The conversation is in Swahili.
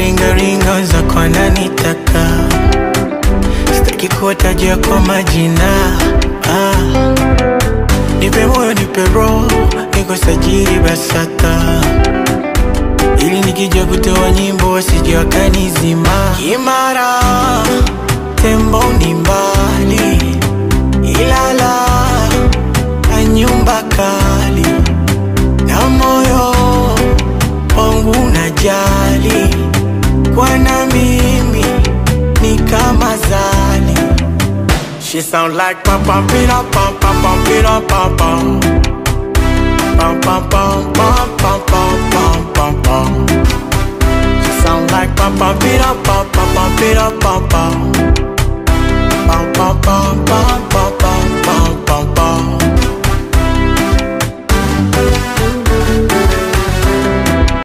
ringa ringa za kwa nani taka. Sitaki kuwatajia kwa majina. Ah, nipe moyo nipe roho, niko sajili BASATA, ili nikija kutoa nyimbo wasije wakanizima. Kimara tembo ni mbali, Ilala na nyumba kali, na moyo wangu unajali, kwa na mimi ni kama zali. She sound like pam pam pam pam pam pam pam pam pam pam pam pam pam pam pam.